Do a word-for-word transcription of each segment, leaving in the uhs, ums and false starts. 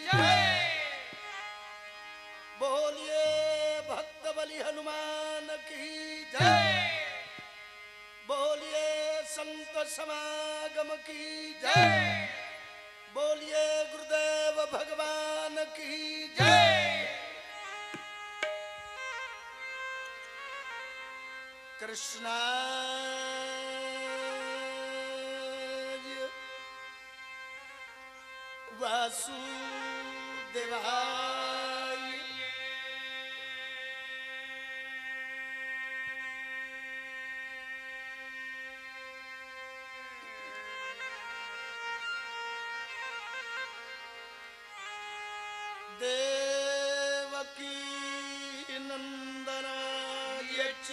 जय। बोलिए भक्त बली हनुमान की जय। बोलिए संत समागम की जय। बोलिए गुरुदेव भगवान की जय। कृष्णाय वासुदेवाय। देवकी नंदनाय च।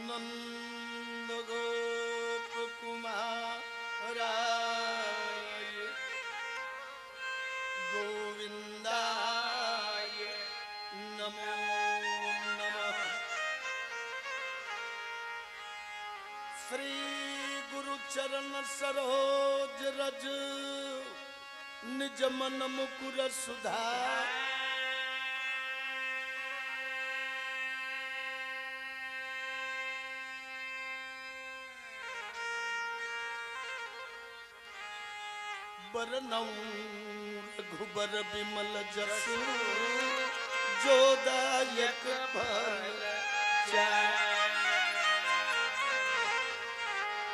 नंद गोप कुमाराय गोविंदाय नमो नमः। श्री गुरु चरण सरोज रज निज मन मुकुर सुधार। बरनउँ रघुबर बिमल जसु, जो दायक फल चारि।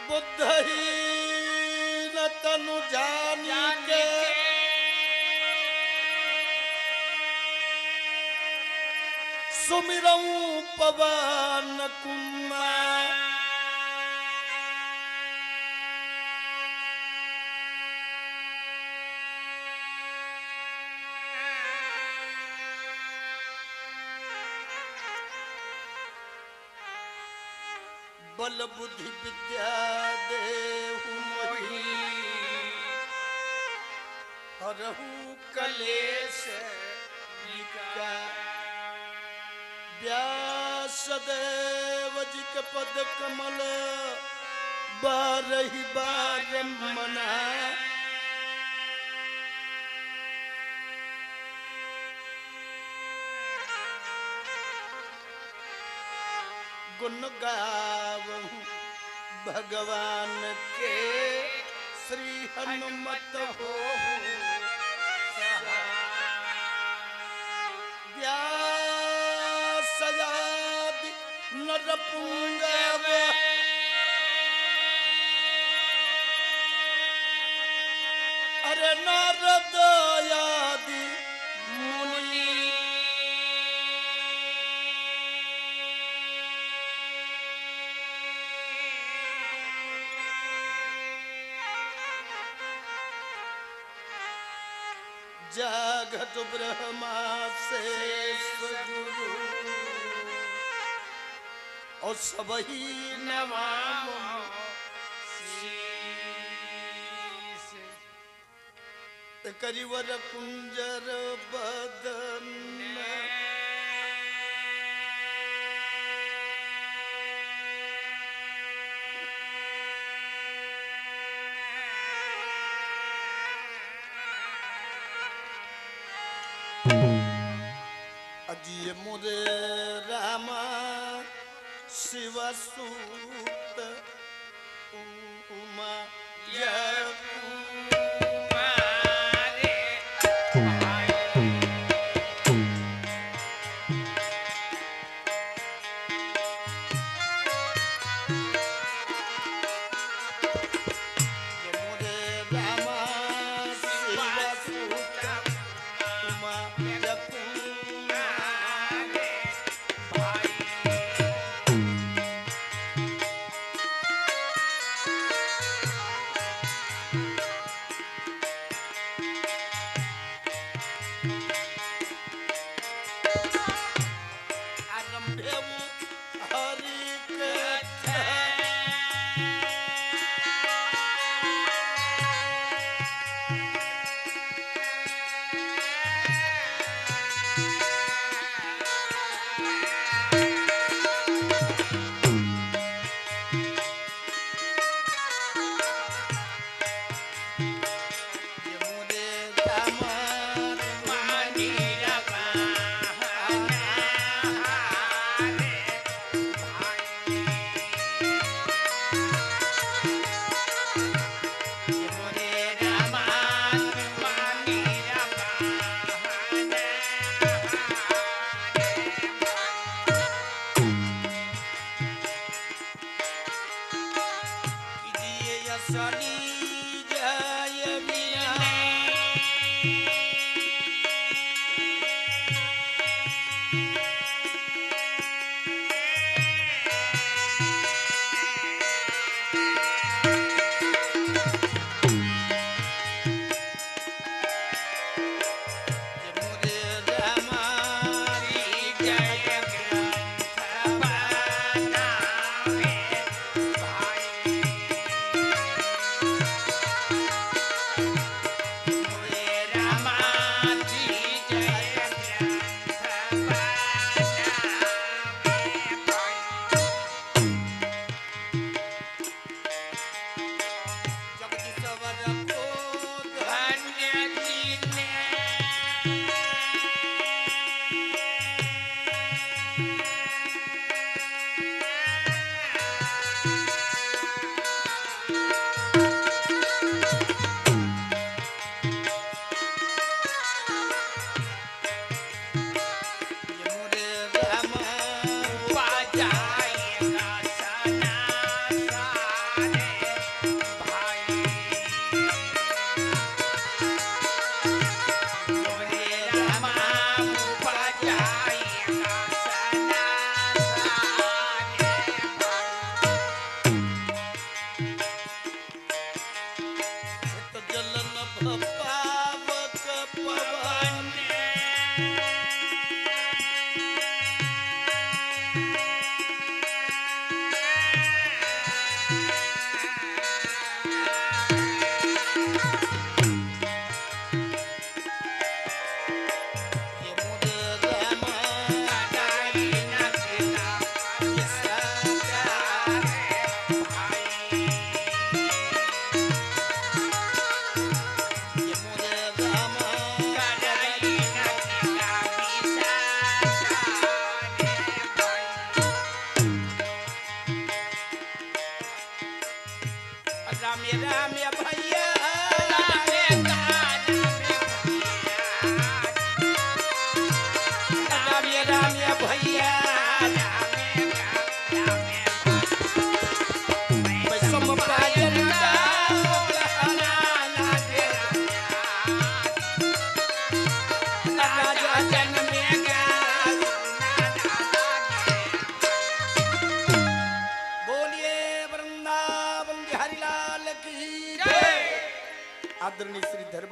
बुद्धहीन तनु जानिके, सुमिरउँ पवन कुमार। बल बुद्धि विद्या देहु मोहि, हरहु कलेश विकार। व्यास देव जी के पद कमल बारहि बार मना। गुण गावहु भगवान के, श्री हनुमत होहु सहाय। व्यास आदि नर पुंगव, अरे नारद आदि मुनि। जागत ब्रह्मा शेष गुरु, और सबही नवाम शीश। करिवर कुंजर बदन। अजिय मोरे रामा शिव सूत उमा या कुमारे।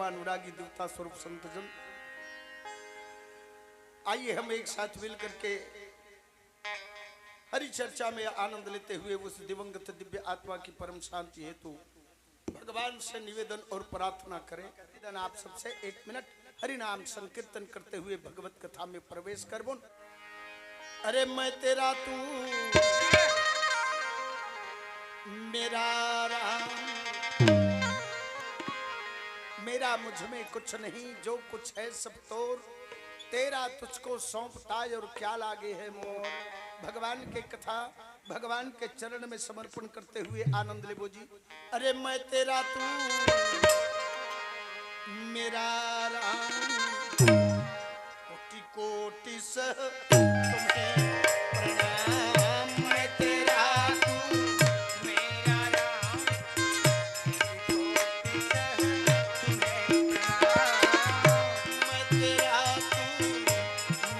अनुरागी देवता स्वरूप संतजन, आइए हम एक साथ मिल करके हरि चर्चा में आनंद लेते हुए उस दिवंगत दिव्य आत्मा की परम शांति हेतु भगवान से निवेदन और प्रार्थना करें। निवेदन आप सबसे, एक मिनट हरि नाम संकीर्तन करते हुए भगवत कथा में प्रवेश करबो। अरे मैं तेरा तू, मेरा राम, मेरा मुझ में कुछ नहीं, जो कुछ है सब तोर, तेरा तुझको सौंपता और क्या लागे है मोर। भगवान के कथा, भगवान के चरण में समर्पण करते हुए आनंद लेबो जी। अरे मैं तेरा तू, मेरा राम, कोटि कोटि सह तुम्हें प्रणाम। मैं तेरा तू, मेरा राम, कोटि कोटि सह तुम्हें प्रणाम। मैं तेरा तू,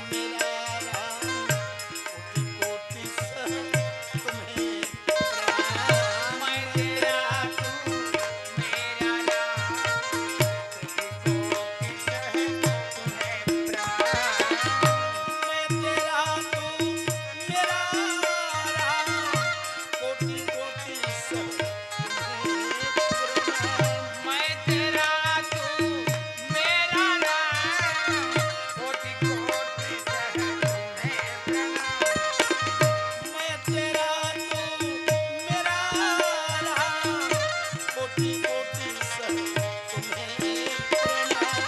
मेरा राम, कोटि कोटि सह तुम्हें प्रणाम। मैं तेरा तू, मेरा राम, कोटि कोटि सह तुम्हें प्रणाम। मैं तेरा तू, मेरा राम, कोटि कोटि सह तुम्हें प्रणाम। मैं तेरा तू, मेरा राम, कोटि कोटि सह तुम्हें प्रणाम। मैं तेरा तू, मेरा राम, कोटि कोटि सह तुम्हें प्रणाम।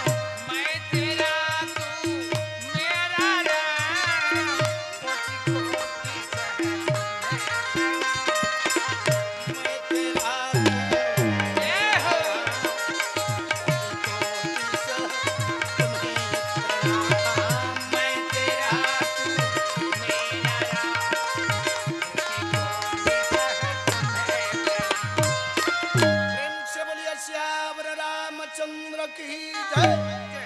मैं तेरा तू, मेरा राम, कोटि कोटि सह तुम्हें प्रणाम। मैं तेरा तू, जय हो। प्रेम से बोलिए सियावर रामचंद्र की जय।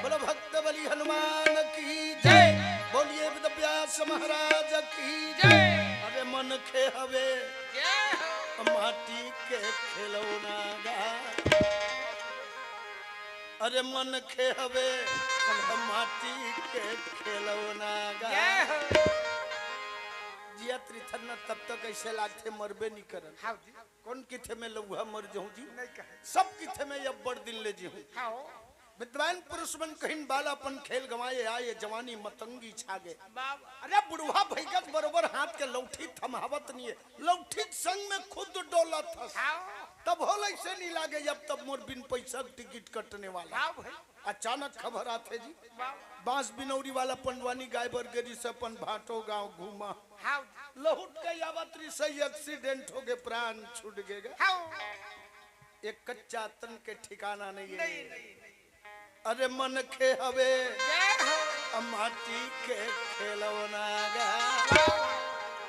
बोलो भक्त बली हनुमान की जय। बोलिए वेद व्यास महाराज की जय। अरे मन खे हवे माटी के खिलौना गा। अरे मन खे हवे माटी के खिलौना गा। जय हो। जिया त्रिथन न तब तक ऐसे लागथे मरबे नहीं करन। हाँ जी। कौन किथे में लौहा मर जाऊं जी? नहीं कहे। सब किथे में अब बड़ दिन ले जी हूँ। हाँ। विद्वान पुरुष मन कहिन बालापन खेल गंवाए आए, जवानी मतंगी छा गे। बाबा। अरे बुढ़वा भइगस बरोबर हाथ के लौठी थमहावत नहीं है, लौठी के संग में खुद डोलत हस। हाँ। तब होल ऐसे नहीं लागे, अब तब मोर बिन पैसा के टिकट कटने वाला। हाँ भाई। अचानक खबर आथे जी, बाबा। बांस बिनौरी वाला पंडवानी गाय बर गे रिहिस अपन भाटो गांव घूमा। हाँ। लहुट के आवत रिहिस, एक्सीडेंट हो गे, प्राण छूट गे गा। हाँ। एक कच्चा तन के ठिकाना नहीं है। नहीं, नहीं, नहीं। अरे मन खे हवे जय हो। माटी के खिलौना गा।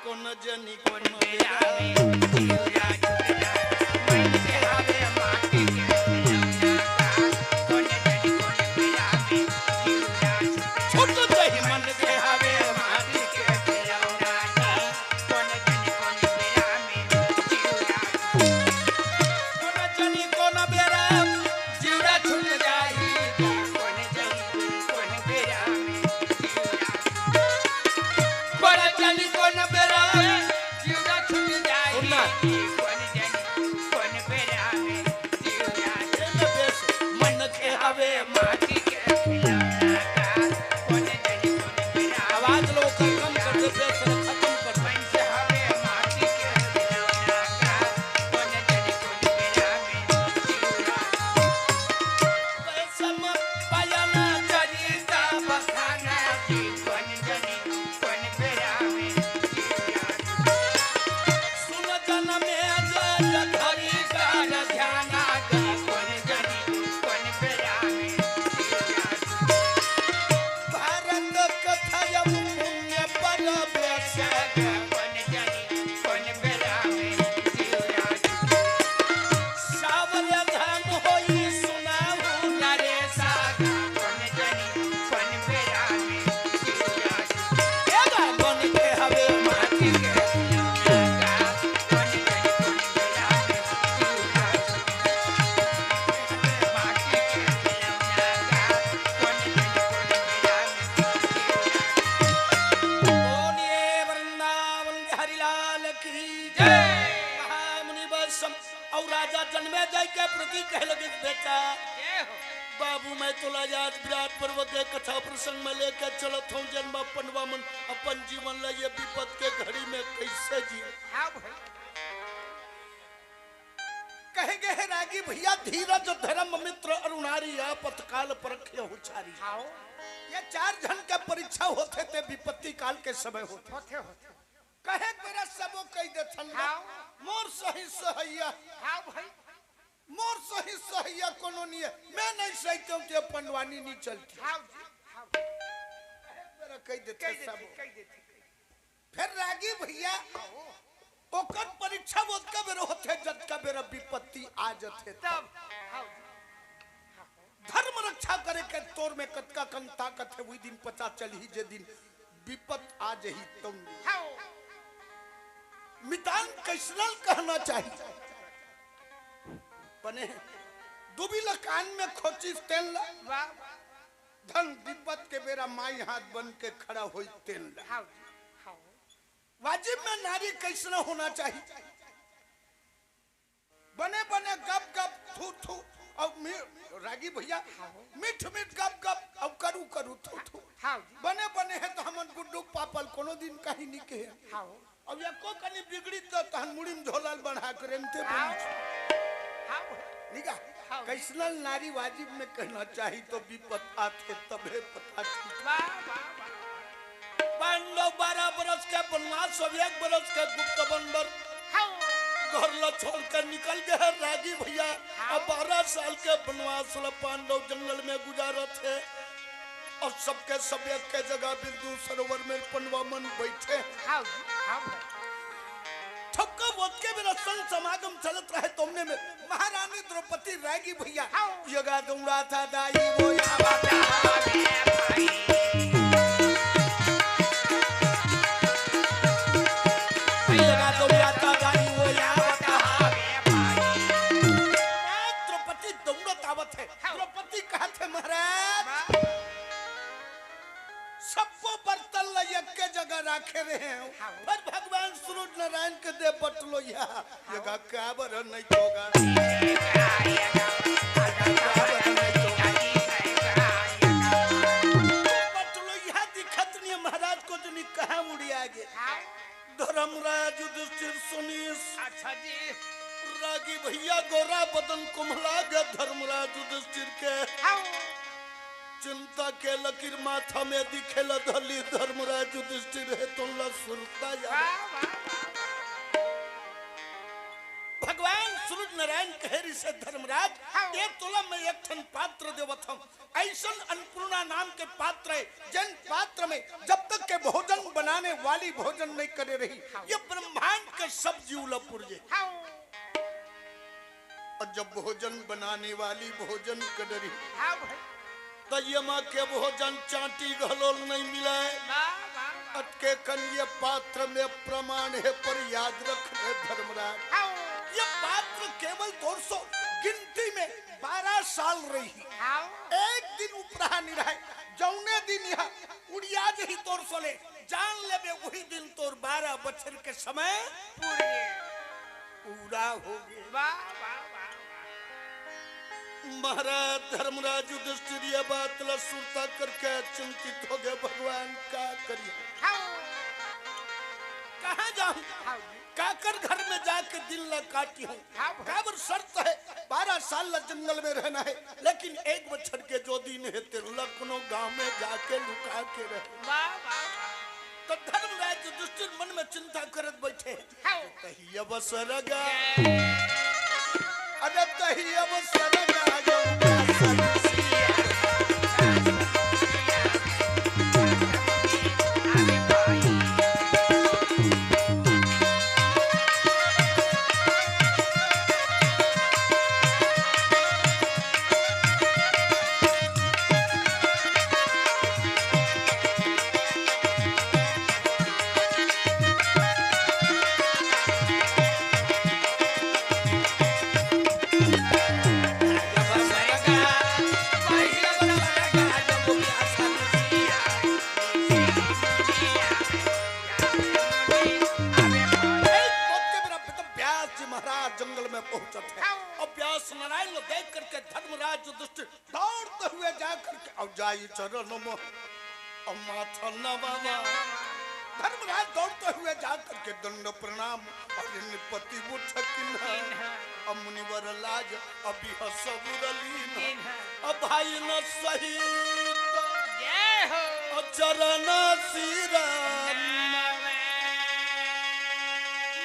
कोन जनी कोन बेरा में जिउरा छूट जाए। मन खे हवे माटी के खिलौना गा। कोन जनी कोन बेरा में जिउरा छूट जाए। मन खे हवे माटी के खिलौना गा। कोन जनी कोन बेरा में जिउरा, कोन जनी कोन बेरा जिउरा छूट जाही। कोन जनी कोन बेरा में जिउरा, कोन जनी कोन बेरा जिउरा छूट जाही। सुनना। कोन जनी कोन बेरा में जिउरा, मन खे हवे माटी के खिलौना गा। कोन जनी कोन बेरा, आवाज लो, खत्म कर दे, बेस खत्म कर दे। मन खे हवे माटी के खिलौना गा। कोन जनी कोन बेरा में जिउरा, पैसा म पाया ना चरिता बखाना की। कोन जनी कोन बेरा में जिउरा, सुन जनमे जय धरी कर ध्याना गा। कोन जनी कोन बेरा में जिउरा, भारत कथा अब पुण्य पर बेस। मैं तोला आज विराट पर्वत के कथा प्रसंग में लेके चलत हूँ, जेन म पंडवा मन अपन जीवन ला ये विपत के घड़ी में कैसे जिए। हाँ भाई। कहे गए हे रागी भैया, धीरज धर्म मित्र अरु नारी, आपत काल परखियहु चारी। हाँ। ये चार झन के परीक्षा होथे ते विपत्ति काल के समय होथे। होथे, होथे। कहे के बेरा सबो कहि देथन ना, हाँ। मोर सही सहैया। हाँ भाई। मोर सही सहैया कोनो नहीं है, मैं नहीं सहिते हूँ, ते पंडवानी नहीं चलती। हाँ जी, हाँ। कहे के बेरा कहि देथे कहि देथे, सबो। कहि देथे। फिर रागी भैया, हाँ। ओकर परीक्षा ओतका बेरा होथे, जतका बेरा विपत्ति आ जथे तब। तब। हाँ। धर्म रक्षा करे के तोर में कतका कन ताकत हे, वही दिन पता चलही, जे दिन विपत आ जही तउन। हाँ। मितान कइसनल कहना चाही। बने दुबी ल कान में खोचिस तेन ल। वाह। धन विपत के बेरा माई हाथ बन के खड़ा होई तेन ल। हाँ जी, हाँ। वाजिब में नारी कइसना होना चाही। बने बने गप गप थू थू। अउ मी-, रागी भैया, हाँ। मीठ मीठ गप गप अउ करू करू थू थू। हाँ जी। बने बने हे त हमन गुड्डू पापा ल कोनो दिन कहीं नहीं कहे। हाँ। अउ एको कनी बिगड़ी त तहन मुड़ी में झोला ल बढ़ा के रेंगते हाँ। बनी। हाँ। निगा, हाँ। कइसनल नारी वाजिब में कहना चाही तो विपत आथे तभे पता चलथे। वाह, वाह, वाह। पांडव बारह बरस के बनवास, सब एक बरस के गुप्त बंदर। हाँ। घर ला छोड़ के निकल गए हे रागी भैया। हाँ। अब बारह साल के बनवास ला पांडव जंगल में गुजारत हे। अउ सबके सब एक के जगह बिंदु सरोवर में पंडवा मन बइठे। हाँ, हाँ। थपका ओतके बेरा संग समागम चलत रहे, तोमने में महारानी द्रौपदी रागी भैया। हाँ। यगा दौड़ा था दाई वो या बता। यगा दौड़ा था दाई वो या बता। द्रौपदी दौड़त आवत हे। हाँ। द्रौपदी कहत हे, महाराज, वाह। सब्बो बर्तन ल एके जगह राखे रहे हंव। हाँ। पर भगवान सूरज नारायण के दे बटलोइया, हाँ। यगा काबर नहीं होगा। बटलोइया दिखत नहीं हे महाराज, को जनी कहाँ उड़िया गे। हाँ। धर्मराज युधिष्ठिर सुनिस। अच्छा जी। रागी भैया गोरा बदन कुम्हला गे धर्मराज युधिष्ठिर के। हाँ। चिंता के लकीर माथा में दिखेला धली धर्मराज युधिष्ठिर हे तोला सुरता याद। वाह, वाह, वाह, वाह। भगवान सूरज नारायण कहे रिसे धर्मराज, हाँ। ए तोला मैं एक ठन पात्र देवत हंव। अइसन अन्नपूर्णा नाम के पात्र हे, जेन पात्र में जब तक के भोजन बनाने वाली भोजन नहीं करे रही, ये ब्रह्मांड के सब जीव ल पुरजे। हाँ। अउ जब भोजन बनाने वाली भोजन करे रही, हाँ भाई। त एमा के भोजन चांटी घलो नहीं मिलय। वाह, वाह, वाह। अतके कन ये पात्र में प्रमाण हे, पर याद रख ले धर्मराज। हाँ। ये पात्र केवल तोर सो गिनती में बारह साल रही। हाँ। एक दिन उपराहा नहीं रहे, जउने दिन यह उड़िया जही तोर सोले, जान लेबे वही दिन तोर बारह बछर के समय पूरे। पूरा हो गे। वाह, वाह, वाह, वाह। महाराज धर्मराज युधिष्ठिर ये बात ला सुरता करके चिंतित हो गे, भगवान का करी। हाँ। कहाँ जाऊं? हाँ। काकर घर में जाके दिन ला काटी हूँ। हाँ भाई। काबर शर्त हे, बारह साल ला जंगल में रहना हे, लेकिन एक बछर के जो दिन हे, तेन ला कोनो गांव में जाके लुका के रहे। वाह, वाह, वाह। त धर्मराज युधिष्ठिर मन में चिंता करत बइठे। हाँ। तही अवसर गा। अरे तही अवसर गा, जब चरण म अब माथा नवावा। धर्मराज दौड़ते हुए जा करके दंड प्रणाम। अरे नृपति उठ किन्हा, अब मुनिवर लाज अब यह सबुर लीन। अब भाई न सहित जय हो। अब चरण सिर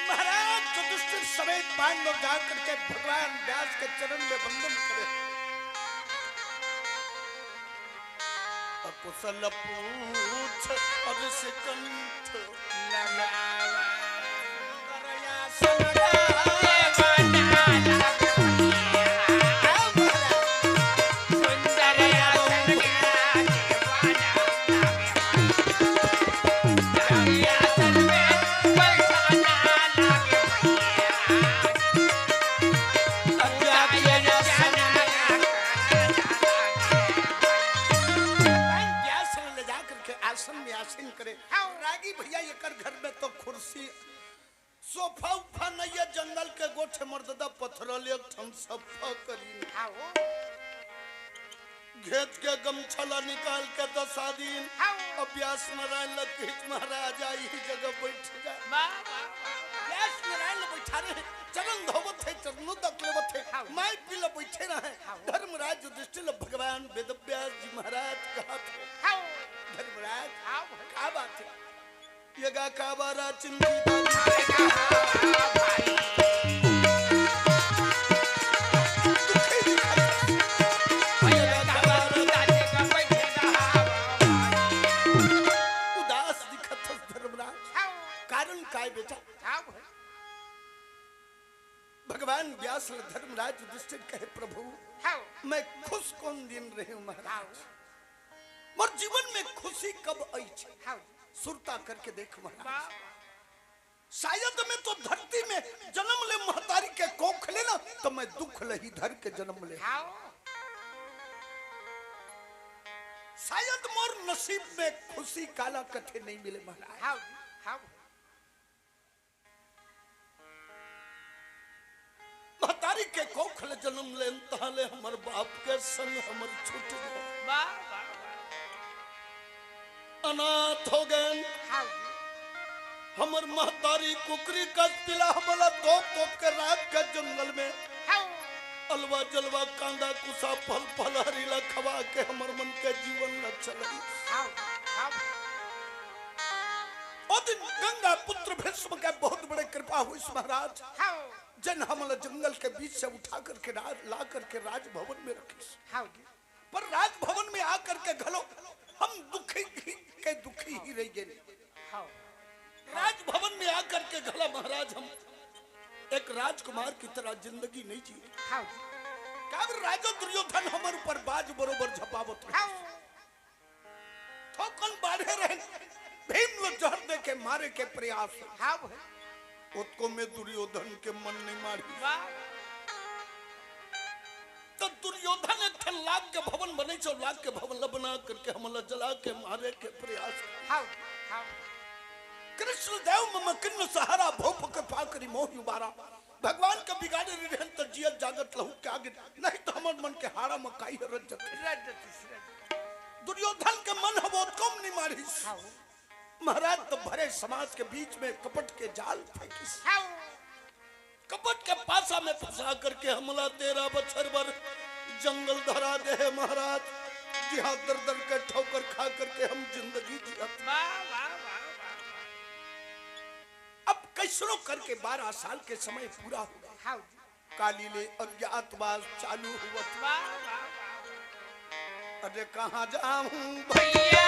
महाराज युधिष्ठिर समेत पांडव जा करके भगवान व्यास के चरण में वंदन करे। अकुशल पूछ अविष कंठ लगावा। सुंदर आसन भगवान व्यास ल ले जा करके आसन में आसीन करे। हाँ। रागी भैया, एकर घर में तो कुर्सी, सोफा उफा नहीं है, जंगल के गोठे मर्ददा पथरल एक ठन सफा करीन। हाँ। घेंच के गमछा ला निकाल के दसा दीन। हाँ। अब व्यास नारायण ल कहिस, महाराज, आ इही जगह बैठ जा। वाह, वाह, वाह, वाह। व्यास नारायण ल बैठारे हे, चरण धोवत हे, चरणोदक लेवत हे, हाँ। माई पी ल बैठे रहे। हाँ। धर्मराज युधिष्ठिर ल भगवान वेदव्यास जी महाराज कहत हे, हाँ। धर्मराज, हाँ भाई। का बात हे? ये गा काबरा चिंतित दुखी दिखत हस। ये गा काबरा उदास दिखत हस धर्मराज। कारण काय बेटा? भगवान व्यास ल धर्मराज युधिष्ठिर कहे, प्रभु, मैं खुश कौन दिन रहे हूँ महाराज। मोर जीवन में खुशी कब आई छे? सुरता करके देख महाराज। शायद मैं तो धरती में जन्म ले महतारी के कोख ले ना, तो मैं दुख लही धर के जन्म ले। शायद मोर नसीब में खुशी काला कथे नहीं मिले महाराज। महतारी के कोख ले जन्म लेन तहां ले हमर बाप के संग हमर छूट गए। वाह, वाह, वाह। अनाथ हो गए। हाँ जी। हमर महतारी कुकरी कस पिला हमला तोप तोप के राख के जंगल में। हाँ। अलवा जलवा कांदा कुसा फल फलहरी ला खवा के हमर मन के जीवन ला चलाई। हाँ, हाँ। ओ दिन गंगा पुत्र भीष्म के बहुत बड़े कृपा हुई महाराज। हाँ। जन हमला जंगल के बीच से उठा करके राज, ला करके राजभवन में रखिस। हाँ जी। पर राजभवन में आ करके घलो हम दुखी ही के दुखी ही रह गए। हाँ। राजभवन में आ करके घला महाराज हम एक राजकुमार की तरह जिंदगी नहीं जिए। हाँ जी। काबर राजा दुर्योधन हमर ऊपर बाज बरोबर झपावत रहे। हाँ। थोकन बाढ़े रहे, भीम लो जहर दे के मारे के प्रयास। हाँ भाई। ओतको में दुर्योधन के मन नहीं मारी। वाह। तो दुर्योधन एक ठन लाग के भवन बने छो, लाग के भवन ला बना करके हमला जला के मारे के प्रयास। हाँ, हाँ। कृष्ण देव मम किन्न सहारा, भूप कृपा करी मोहि उबारा। भगवान के बिगाड़े रहन त जियत जागत लहू के आगे, नहीं तो हमर मन के हाड़ा म काई रज जते। रज जते, रज जते। दुर्योधन के मन ह बहुत कम नहीं मारिस। हाँ। महाराज तो भरे समाज के बीच में कपट के जाल फेंकिस। हाँ। कपट के पासा में फंसा करके हमला तेरह बछर बर जंगल धरा दे हे महाराज। जिहां दर दर के ठोकर खा करके हम जिंदगी जियत। वाह, वाह, वाह, वाह, वाह। अब कैसनो करके बारह साल के समय पूरा हो गया। हाँ जी। काली ले अज्ञातवास चालू हुआ। वाह, वाह, वाह, वाह। अरे कहाँ जाऊं भैया,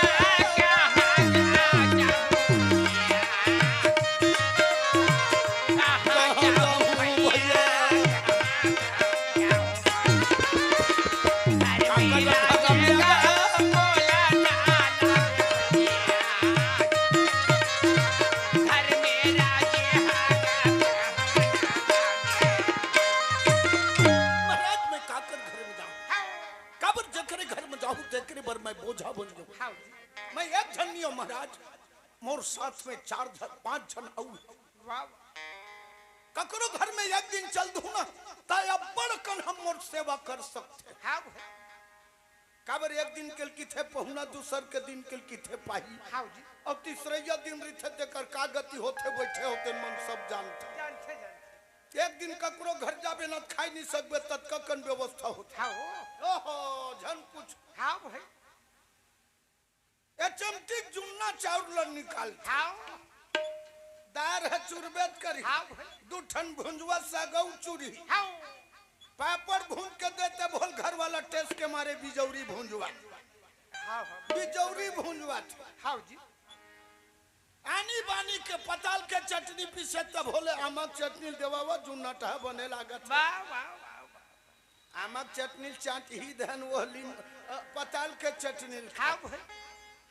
कहाँ जाऊं भैया? कहाँ जाऊं भैया? अरे मेरा महाराज, मैं काकर घर में जाऊं? काबर जेकरे घर में जाऊं, तेकरे बर मैं बोझा बन जाऊं। हाँ। मैं एक झन नहीं हूं महाराज, मोर साथ में चार झन, पांच झन अउ। वाह। ककरो घर में एक दिन चल दूं ना, त अब्बड़ कन हम मोर सेवा कर सकते। हाँ भाई। काबर एक दिन के ल किथे पहुना, दूसर के दिन के ल किथे पाही। हाँ जी। अउ तीसरइया दिन रिथे, तेकर का गति होथे, बइठे होते मन सब जानथे। जानथे, जानथे। एक दिन ककरो घर जाबे न, खाई नहीं सकबे, ततका कन व्यवस्था होथे। हाँ हो। ओहो, झन कुछ। हाँ भाई। ए चमटी जुन्ना चाउर ल निकाल। हाँ। दार ह चुरबेत करी। हाँ भाई। दू ठन भुंजुआ सगऊ चुरी। हाँ। पापड़ भूंज के देते भोल घर वाला टेस के मारे बिजौरी भूंजवा। हाँ, हाँ। बिजौरी भूंजवा थे। हाँ जी। आनी बानी के पताल के चटनी पीसे तब भोले आमक चटनी देवावा जुन्ना टहा बने लागत। वाह, वाह, वाह, वाह। आमक चटनी चाट ही धन वो लीम, अ, पताल के चटनी खा। हाँ भाई।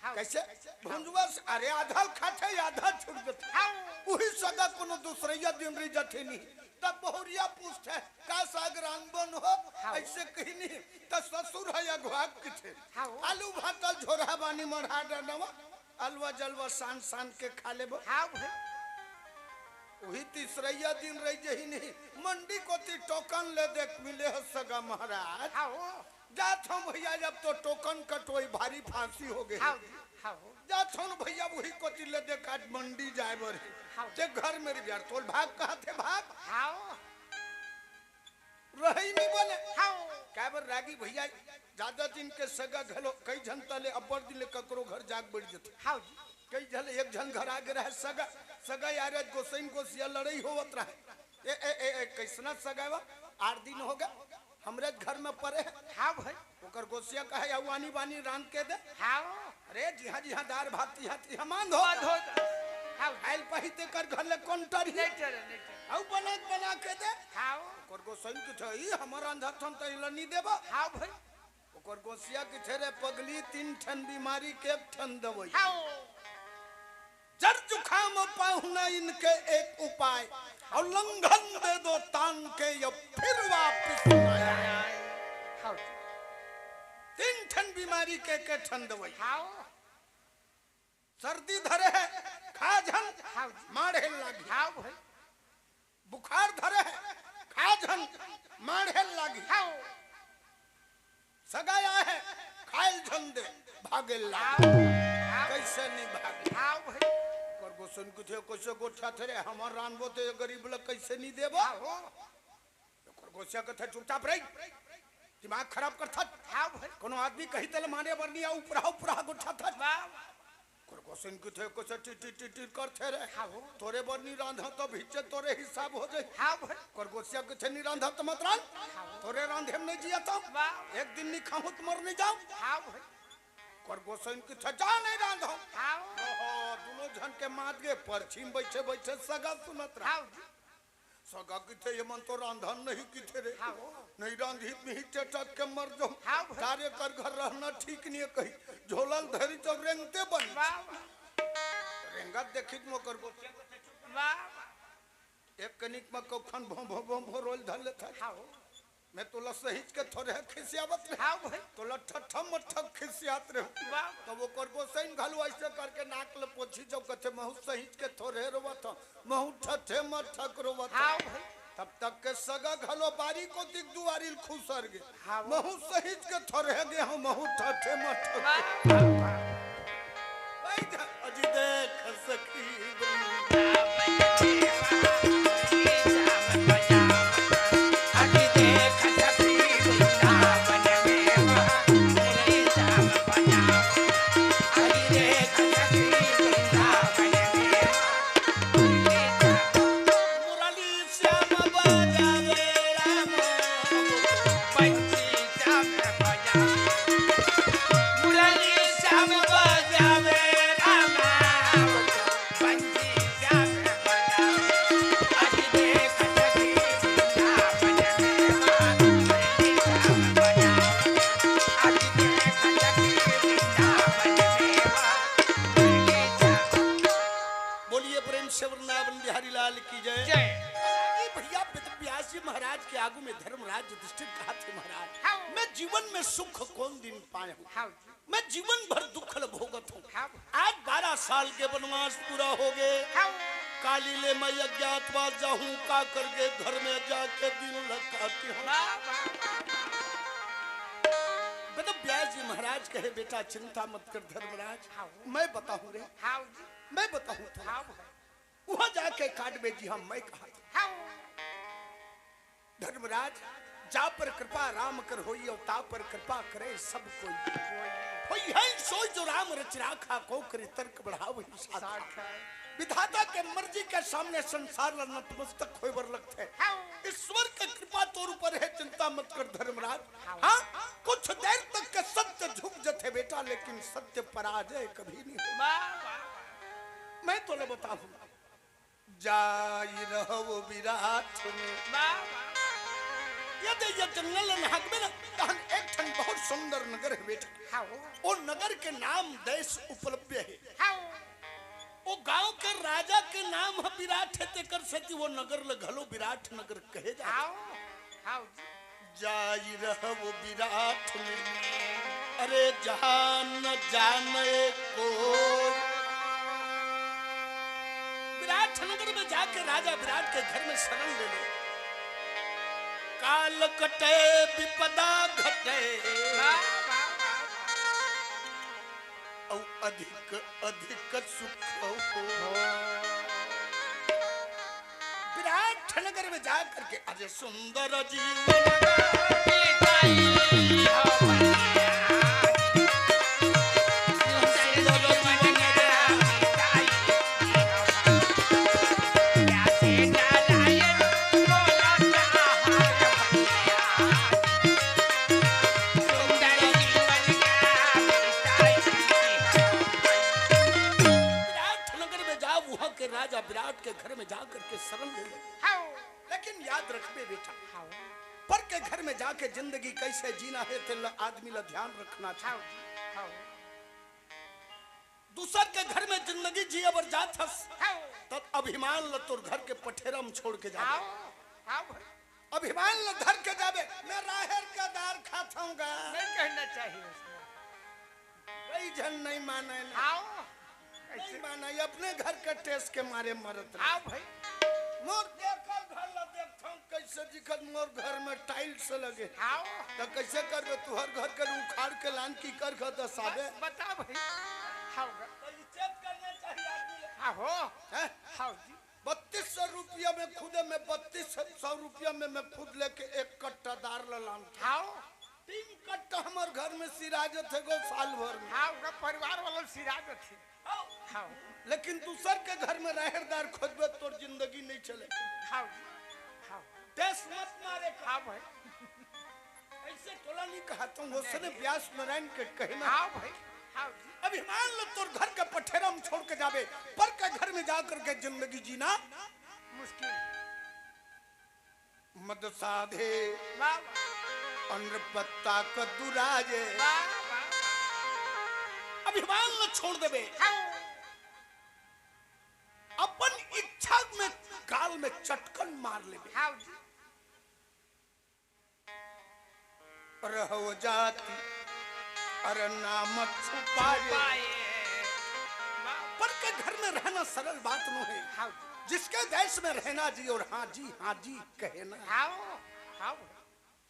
हाँ। कैसे? भुंजुआ से, अरे आधा ल खाथे, आधा छोड़ देथे। हाँ। उही सगा कोनो दूसरैया दिन रह जाथे नहीं। तब बहुरिया पूछथे, "का साग रांधबन हो?" हाँ। ऐसे कही नहीं, त ससुर है अघवाग किथे। हाँ। आलू भातल झोरा बानी मढ़ा डनवा, अलवा जलवा सान सान के खा लेबो। हाँ भाई। उही तीसरैया दिन रह जही नहीं, मंडी कोती टोकन ले देख मिले ह सगा महाराज। हाँ। जात हूँ भैया, जब तो टोकन कटोई भारी फांसी हो गई। हाँ, हाँ। जात हूँ भैया, वही कोती ले देख आज मंडी जाए बर है। हाँ। ते घर में रिबियार तोल भाग कहा थे भाग। हाँ। रही नहीं बोले। हाँ। क्या बर रागी भैया, ज्यादा दिन के सगा घलो कई झन तले अब्बड़ दिन ले ककरो घर जाग बढ़ जथे। हाँ जी। कई झन, एक झन घर आगे रहे सगा, सगा यार आज गोसैन गोसिया लड़ाई होवत रहे। ए, ए, ए, ए, कैसना सगा बा? आठ दिन हो गए, हमरे घर में परे है। हाँ भाई। ओकर गोसिया कहे, "अउ आनी बानी रांध के दे।" हाँ। अरे, जिहाँ जिहाँ दार भात, तिहाँ तिहाँ मान धो। मान धो। हाँ। आइल पही तेकर घर ले कौन टरी? नहीं टरे, नहीं टरे। अउ बना, बना के दे। हाँ। ओकर गोसैन किथे, "ई हमर रांधत हम त इला नहीं देबो।" हाँ भाई। ओकर गोसिया किथे, "रे पगली, तीन ठन बीमारी के एक ठन दवाई।" हाँ। जर जुखाम पाहुना इनके एक उपाय, और लंघन दे दो तान के, ये फिर वापिस न आए। हाँ। तीन ठन बीमारी के, के ठन दवाई। हाँ। सर्दी धरे है, खा झन, हाँ। माढ़े लागी। हाँ भाई। बुखार धरे है, खा झन, माढ़े लागी। हाँ। सगा आए है, खाइल झन दे, भागे लागी। हाँ। कैसे नहीं भागे? हाँ भाई। ओकर गोसैन किथे, "कैसे गोठियाथे रे, हमर रांधबो ते गरीब ल कैसे नहीं देबो?" हाँ हो। ओकर गोसिया कथे, "चुपचाप रही, दिमाग खराब करथस।" हाँ भाई। कोनो आदमी कही तेला माने बर नहीं आ, उपरा उपरा गोठियाथस। वाह। ओकर गोसैन किथे, "कैसे टिट टिट टिट टिट करथे रे? हाँ हो। तोरे बर नहीं रांधा त भिच्चे तोरे हिसाब हो जाई।" हाँ भाई। ओकर गोसिया किथे, "नहीं रांधा त मत रांध। हाँ हो। तोरे रांधे में नहीं जिया तो। वाह। एक दिन नहीं खाहूं त मर नहीं जाऊं।" हाँ भाई। ओकर गोसैन किथे, "जा नहीं रांधा।" हाँ। ओहो, दोनों झन के मात गे परछी म बैठे बैठे सगा सुनत रहा। हाँ जी। सगा किथे, "ये मन तो रांधन नहीं किथे रे। हाँ हो। नहीं रांधी त मिही चटक के मर जाऊं। हाँ भाई। तारे कर घर रहना ठीक नहीं है कही। झोला ल धरी तो रेंगते बन।" वाह, वाह। रेंगत देखी त मोकर गोठिया। वाह, वाह। एक कनिक में कखन भों भों भों भों रोल धर लेता। हाँ हो। मैं तोला सहिंच के थोरे खिसियावत रहे। हाँ भाई। तोला ठट्ठा मट्ठा खिसियात रहे। वाह। तब ओकर गोसैन घलो ऐसे करके नाक ल पोछी जब कथे, "महू सहिंच के थोरे रोवत हूँ, महू ठट्ठे मट्ठा के रोवत हूँ।" हाँ भाई। तब तक के सगा घलो बारी कोती के दुआरी ल खुसर गे। हाँ। महू सहिंच के थोरे गे हूँ, महू ठट्ठे मट्ठा के। वाह, वाह, वाह। अजी देख सखी वृंदावन में, अजी देख सखी वृंदावन में, अजी देख सखी वृंदावन में, मुरली श्याम बजावे राम, बंसी श्याम बजावे, मुरली श्याम बजावे राम, बंसी श्याम बजावे। आज देख सखी वृंदावन में, मुरली श्याम बजावे। आज देख सखी वृंदावन में, मुरली श्याम। बोलिए प्रेम से वृंदावन बिहारी लाल की जय। जय। ये भैया वेद व्यास जी महाराज के आगू में धर्मराज युधिष्ठिर कहा थे, "महाराज, हाँ। मैं जीवन में सुख कौन दिन पाया हूँ? हाँ। मैं जीवन भर दुख ल भोगत हूँ। हाँ। आज बारह साल के वनवास पूरा हो गए। हाँ। काली ले मैं अज्ञातवास जाहूँ, का करके घर में जाके दिन ल काटी हूँ।" वाह, वाह, वाह, वाह। वेद व्यास जी महाराज कहे, "बेटा, चिंता मत कर धर्मराज, हाँ। मैं बताहूँ रे, हाँ जी। मैं बताहूँ तुला।" हाँ भाई। उहाँ जाके काटबे जी, हाँ, मैं कहा था। हाँ। धर्मराज, जा पर कृपा राम कर होई, अउ ता पर कृपा करे सब कोई। होई है सोई जो राम रचि राखा, को करि तर्क बढ़ावइ साखा। साखा। विधाता के मर्जी के सामने संसार ला नतमस्तक होय बर लगथे। हाँ। ईश्वर के कृपा तोर ऊपर हे, चिंता मत कर धर्मराज। हाँ। हाँ, कुछ देर तक के सत्य झुक जथे बेटा, लेकिन सत्य पराजय कभी नहीं हो। वाह, वाह, वाह। मैं तोला बताहूँ, जाई रहव विराट में। वाह, वाह, वाह। यदि ये जंगल ल नहाकबे ना, तहन एक ठन बहुत सुंदर नगर हे बेटा। हाँ। ओ नगर के नाम देश उपलब्ध हे। हाँ। ओ गांव के राजा के नाम ह विराट हे, तेकर सेती वो नगर ल घलो विराट नगर कहे जाथे। हाँ, हाँ जी। जाई रहव विराट में, अरे जहाँ न जाने को। विराट नगर में जाके राजा विराट के घर में शरण ले ले। काल कटे विपदा घटे। वाह, वाह, वाह, वाह। अउ अधिक अधिक सुख हो। विराट नगर में जा करके अरे सुंदर जीवन विराट नगर में जा, वहां के राजा विराट के घर में जा करके शरण ले ले। हाँ। लेकिन याद रखबे बेटा, हाँ। पर के घर में जाके जिंदगी कैसे जीना हे, तेला आदमी ला ध्यान रखना चाहिए। हाँ, हाँ। दूसर के घर में जिंदगी जिए बर जात हस, हाँ। तब अभिमान ल तोर घर के पठेरा में छोड़ के जाबे। हाँ, हाँ भाई। अभिमान ल धर के जाबे, मैं राहेर का दार खात हूँ गा। नहीं कहना चाहिए उसको। कई झन नहीं माने ना। हाँ। नहीं माने, अपने घर के टेस के मारे मरत रहे। हाँ भाई। मोर जेकर घर ला देखथंव, कैसे दिखत, मोर घर में टाइल्स लगे। हाँ। त कैसे करबे, तुहर घर के उखाड़ के लान की कर घर दसाबे? बस बता भाई। हाँ। तो इज्जत करना चाहिए आदमी ले। हाँ हो। हैं? हाँ जी। बत्तीस सौ रुपया में खुदे में, बत्तीस सौ रुपया में मैं खुद लेके एक कट्टा दार ला लान। हाँ। तीन कट्टा हमर घर में सिराजत हे गो साल भर में। हाँ, ओकर परिवार वाला सिराजत हे। हाँ। लेकिन दूसर के घर में राहेर दार खोजबे, तोर जिंदगी नहीं चले। हाँ, हाँ। देश मत मारे का। हाँ भाई। ऐसे तोला नहीं कहा, तुम उसने नहीं। व्यास नारायण के कहना। हाँ भाई, हाँ जी। अभिमान ल तोर घर के पठेरा में छोड़ के जाबे, पर के घर में जा करके जिंदगी जीना मुश्किल। मद साधे वाह, वाह। अनपत्ता क दुराजे। वाह, वाह, वाह। अभिमान ल छोड़ देबे। हाँ। अपन इच्छा में गाल में चटकन मार लेबे। हाँ जी। रहो जाति अरे नाम छुपाए। छुपाए। वाह। पर के घर में रहना सरल बात नो हे। हाँ जी। जिसके देश में रहना जी और हाँ जी, हाँ जी कहना। हाँ, हाँ।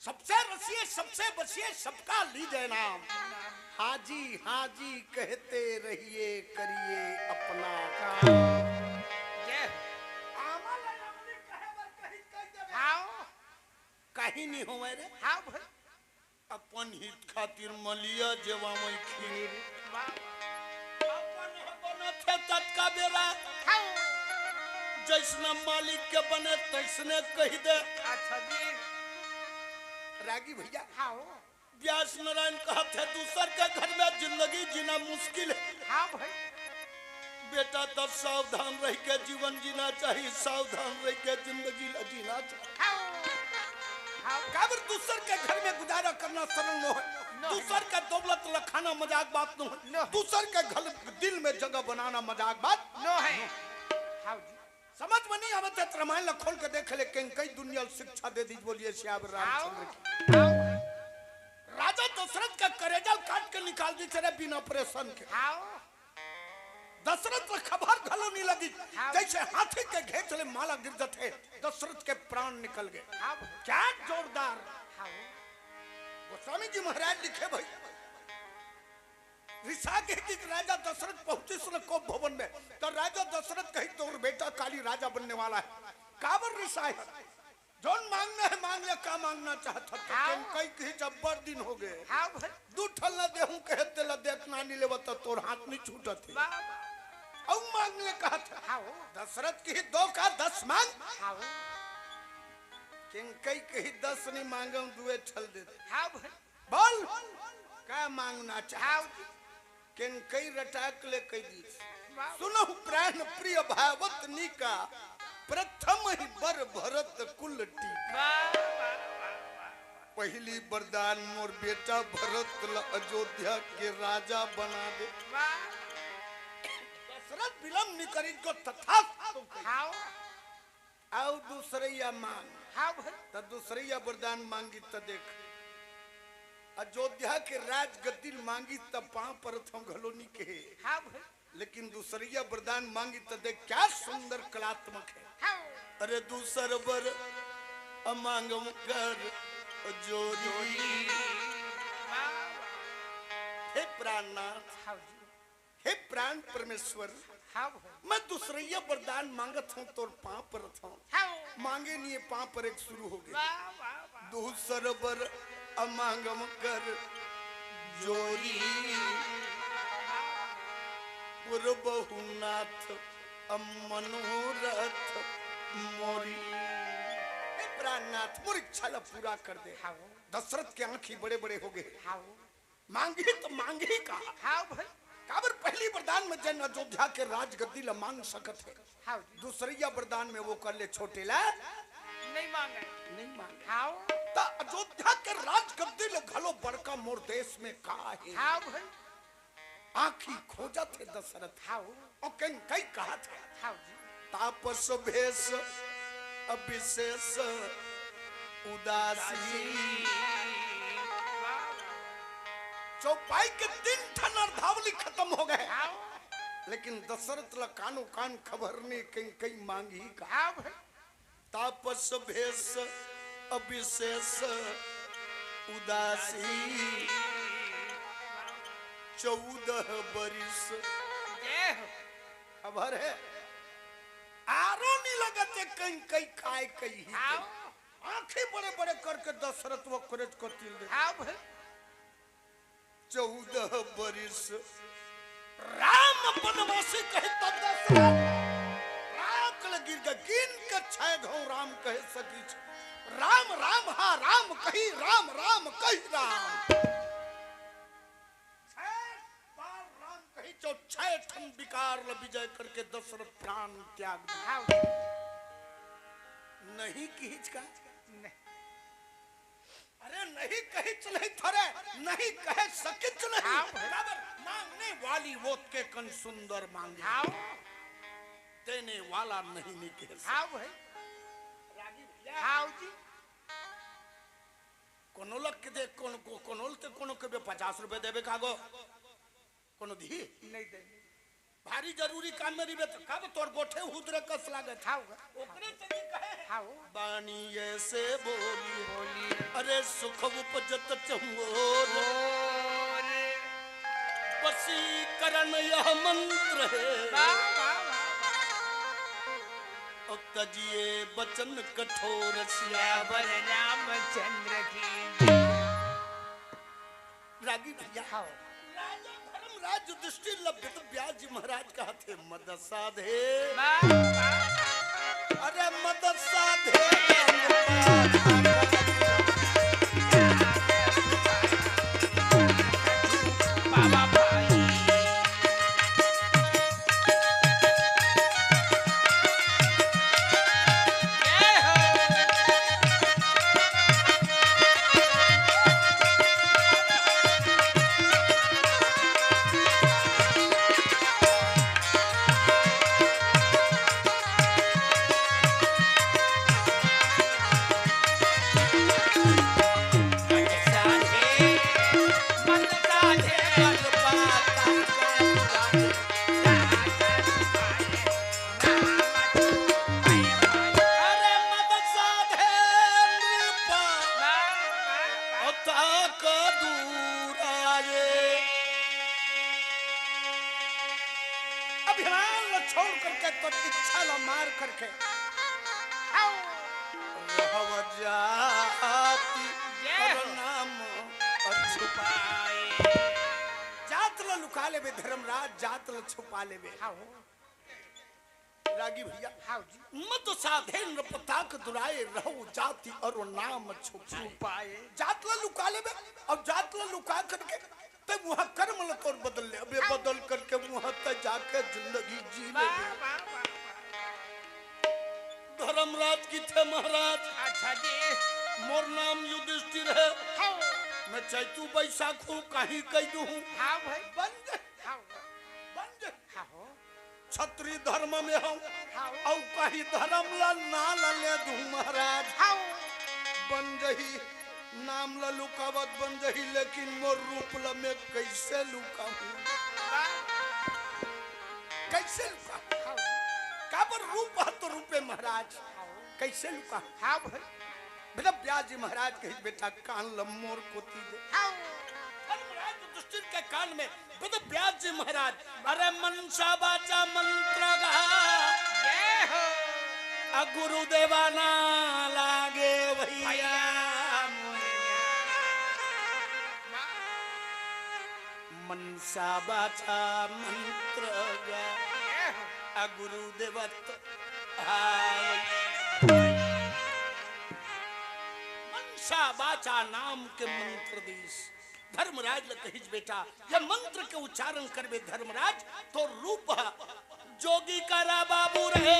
सबसे रसिए, सबसे बसिए, सबका लीजिए नाम। हाँ जी, हाँ जी कहते रहिए, करिए अपना काम। जय। आमा ला अमली कहे बर कही, कही देवे। हाँ। कहीं नहीं होवे रे। हाँ भाई। अपन हित खातिर मलिया जेवावई खीर। वाह, वाह। अपन ह बनत हे ततका बेरा। हाँ। जैसना मालिक के बने तैसने कही दे। अच्छा जी। रागी भैया। हाँ। व्यास नारायण कहत हे, दूसर के घर में जिंदगी जीना मुश्किल हे। हाँ भाई। बेटा, त सावधान रहिके जीवन जीना चाही, सावधान रहिके जिंदगी ला जीना चाही। हाँ। हाँ। काबर दूसर के घर में गुजारा करना सरल नो हे, नो हे। दूसर के दौलत ला खाना मजाक बात नो हे, नो हे। दूसर के घर, दिल में जगह बनाना मजाक बात नो हे। हाँ जी। समझ में नहीं आवत हे, त रामायण ला खोल के देख ले, केंकई दुनिया ल शिक्षा दे दीस, बोलिए सियावर रामचंद्र की। हाँ। राजा दशरथ का करेजा ल काट के निकाल दीस रे बिना ऑपरेशन के। हाँ। दशरथ ल खबर घलो नहीं लगी, हाँ। जैसे हाथी के घेंच ले माला गिर जथे, दशरथ के प्राण निकल गए। हाँ। क्या जोरदार। हाँ। गोस्वामी जी महाराज लिखे भाई, रिसा के कि राजा दशरथ पहुंचिस न कोप भवन में, त राजा दशरथ कहिस, "तोर बेटा काली राजा बनने वाला है।" काबर रिसाय? "जौन मांगना है मांग ले, का मांगना चाहत हस?" त हाँ। कहिस, "अब्बड़ दिन हो गे, हाँ भाई। दू ठन ला देहूं कहे तेला देख ना, नी लेवत त तोर हाथ नी छूटत हे। वाह, वाह। अउ मांग ले," कहत हे। हाँ। दशरथ कहिस, "दो का दस मांग?" हाँ। कहिस, "दस नी मांगंव, दुए ठन दे दे।" हाँ भाई। "बोल, का मांगना चाहत?" हाँ। कहिस, रटाक ले कहि दिस। वाह। "सुनहु प्राण प्रिय भावत नीका, प्रथम ही बर भरत कुल टीका।" वाह, वाह, वाह, वाह। "पहिली वरदान मोर बेटा भरत ल अयोध्या के राजा बना दे।" वाह। दशरथ विलंब नी करिस, तथास्तु कहिस। हाँ। अउ दूसरइया मांग। हाँ भाई। त दूसरइया वरदान मांगिस त देख, अयोध्या के राजगद्दी ल मांगिस त पांव परत हंव घलो नी कहे। हाँ भाई। लेकिन दूसरइया वरदान मांगिस त देख, क्या सुंदर कलात्मक है। हाँ। "अरे दूसर बर अमांगम कर जोरी।" वाह, वाह। हे प्राणनाथ, हाँ जी। हे प्राण परमेश्वर, हाँ भाई। मैं दूसरइया वरदान मांगत हंव, तोर पांव परत हंव। हाँ। मांगे नी, पांव परे के शुरू हो गे। वाह, वाह, वाह। "दूसर बर अमांगम कर जोरी, पुरबहु नाथ अमनोरथ मोरी।" हे प्राणनाथ, मोर इच्छा ला पूरा कर दे। हाँ। दशरथ के आंखी बड़े बड़े हो गे। हाँ। मांगही त मांगही का? हाँ भाई। काबर पहिली वरदान में जेन अयोध्या के राजगद्दी ला मांग सकत हे, हाँ जी। दूसरइया वरदान में वो कर ले छोटे ला नहीं मांगे। नहीं मांगे। हाँ। त अयोध्या के राजगद्दी ले घलो बड़का मोर देश में का हे? हाँ भाई। आंखी खोजत हे दशरथ। हाँ। अउ कहिस, कहिस हे। हाँ जी। तापस भेष अविशेष उदासी। चौपाई के तीन ठन अर्धावली खतम हो गे। हाँ। लेकिन दशरथ ला कानो कान खबर नी, कहिस, कहिस मांगही का? हाँ भाई। तापस भेष अविशेष उदासी, चौदह बरिस। जय हो। खबर हे, आरो नी लगत हे कहिस, कहिस काय कहिही। हाँ। आंखी बड़े बड़े करके दशरथ वो करेज कर तिल दे। हाँ भाई। चौदह बरिस राम बनवासी कहे तब दशरथ राख ल गिर गे। गिन के छै घौं राम कहे सकिस। राम राम हा राम कहि, राम राम कहि राम। छै बार राम कहिस, अउ छै ठन विकार ल विजय करके दशरथ प्राण त्याग दिस। हाँ। नहीं किहिस का? नहीं। अरे नहीं कहिस नहीं थोरे, नहीं कहे सकिस नहीं। हाँ भाई। काबर मांगने वाली वो के कन सुंदर मांगे। हाँ। देने वाला नहीं, नहीं कहे सकिस। हाँ भाई। रागी भैया। हाँ जी। कोनो लग के देख, कोनो, को-, कोनो ल ते कोनो के बे पचास रुपए देबे का गो? कोनो दिही? नहीं दे। भारी जरूरी काम में रहिबे त कब तोर गोठे हुदरे कस लागत। हाँ, हाँ। ओकरे से भी कहे। हाँ। बानी ऐसे बोली। बोली। अरे सुख उपजत चंगोर। और। वशीकरण यह मंत्र है। वाह, वाह, वाह, वाह। और तजिए वचन कठोर सियावर। सियावर रामचंद्र की। रागी भैया। हाँ। राजा धर्मराज युधिष्ठिर ल वेद व्यास जी महाराज कहत हे, मद साधे। वाह, वाह, वाह। अरे मद साधे। बाबा भाई। करके तोर इच्छा ला मार करके। हव। रहव जाति जय हो। अउ नाम छुपाए। जात ला लुका लेबे धर्मराज, जात ला छुपा लेबे। हव। रागी भैया, हव जी। मत साधे नृप ताक दुराए, रहव जाति अउ नाम छुपाए। छुपाए। जात ला लुका लेबे, अउ जात ला लुका करके ते उहाँ कर्म ल तोर बदल ले, अबे बदल करके उहाँ त जाके जिंदगी जी ले। वाह, वाह, वाह, वाह। धर्मराज कहिथे महाराज, अच्छा जी। मोर नाम युधिष्ठिर हे। हाँ। मैं चैतू बैसाखू कहीं कहि दूँ। हाँ भाई। बन जाही। हाँ। बन जाही। हाँ हो। छत्री धर्म में हँव, हाँ। अउ कहीं धर्म ला ना ल ले दूँ महाराज। हाँ। बन जाही, नाम ला लुकावत बन जाही, लेकिन मोर रूप ला मैं कइसे लुकाहूँ? हाँ। कइसे लुकाहूँ? हाँ। काबर रूप ह तो रूपे महाराज, हाँ। कइसे लुकाहूँ? हाँ भाई। बेटा व्यास जी महाराज कहिस, "बेटा कान ल मोर कोती दे।" हाँ। धर्मराज युधिष्ठिर के कान में, बेटा व्यास जी महाराज, "अरे मनसा वाचा मंत्र गा, जय हो। अ गुरुदेवा ना लागे भैया। भैया मोरिया। मनसा वाचा मंत्र गा, जय हो। अ गुरुदेवा तो हाय।" मनसा वाचा नाम के मंत्र दिस। धर्मराज ल कहिस, "बेटा, ये मंत्र के उच्चारण करबे धर्मराज, तोर रूप ह जोगी करा बाबू रहे।"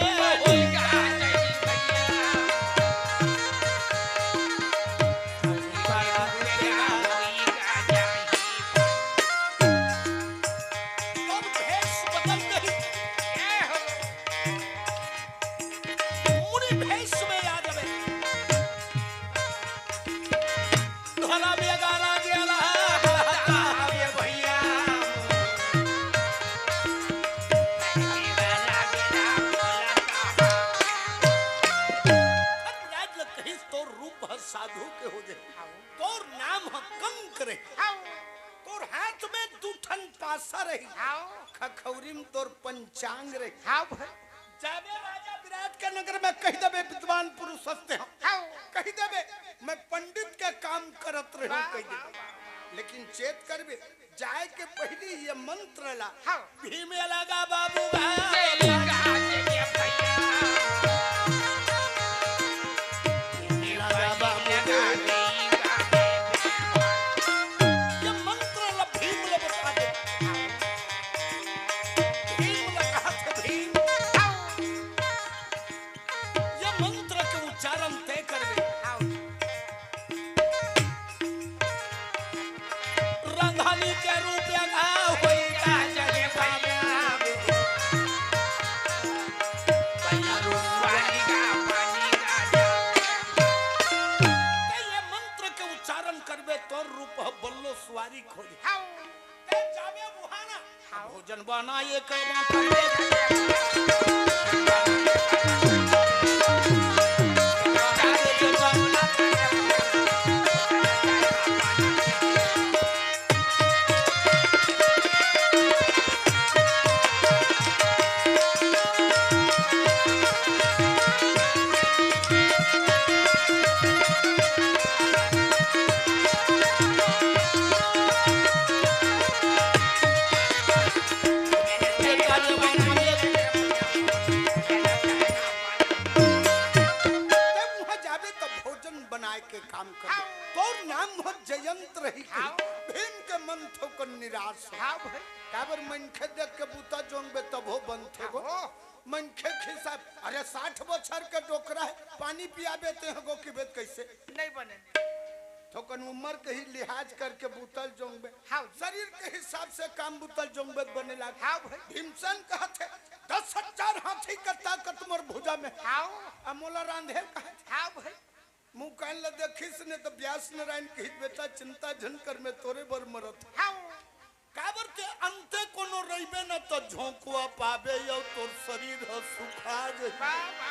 तोर भेष बदल जाही। मुनि भेष में आ जाबे। धरा बेगारा जेला। अरे भैया। धर्मराज ल कहिस, "तोर रूप ह साधु के हो जाही। तोर नाम ह कंक रही। तोर हाथ में दू ठन पासा रही। खखौरी में तोर पंचांग रही।" हाँ भाई। जाबे राजा विराट के नगर में कहि देबे विद्वान पुरुष हस्ते हम। हाँ। कहि देबे मैं पंडित के काम करत रहूं, वाह, कहि देबे। वाह, वाह, वाह। लेकिन चेत करबे, जाए के पहिली ये मंत्र ला। हाँ। भीम लगा बाबू बा। जय लगा, जय भैया। भीम लगा बाबू बा। ये मंत्र ला भीम ला बता दे। भीम ला कहा थे भीम। ये मंत्र के उच्चारण तय करबे। रांधानी के रूप में आ होई का जगे भैया। भैया रूप वाली का पानी राजा। ते ये मंत्र के उच्चारण करबे तोर रूप ह बल्लो सुवारी खोई। हाँ। ते जाबे बुहाना। हाँ। भोजन बनाए के तब उहाँ जाबे त भोजन बनाए के काम करबे। हाँ। तोर नाम ह जयंत रही कही। हाँ। भीम के मन थोकन निराश हो। हाँ भाई। काबर मनखे देख के बूता जोंगबे तभो बनथे गो। हाँ। मनखे खिसा, अरे साठ बछर के डोकरा हे, पानी पियाबे ते ह गो किबे त कइसे? नहीं बने। थोकन उमर के ही लिहाज करके बूता ल जोंगबे। हाँ। शरीर के हिसाब से काम बूता ल जोंगबे त बने लाग। हाँ भाई। भीमसेन कहत हे, "दस हजार हाथी के ताकत मोर भुजा में।" हाँ। अब मोला रांधे ल कहत हे। हाँ भाई। मुँह कान ल देखिस ने त व्यास नारायण कहिस, "बेटा चिंता झन कर, मैं तोरे बर मरत हँव।" हाँ। काबर ते अंते कोनो रहिबे न त झोंकुआ पाबे अउ तोर शरीर ह सुखा जही। वाह, वाह,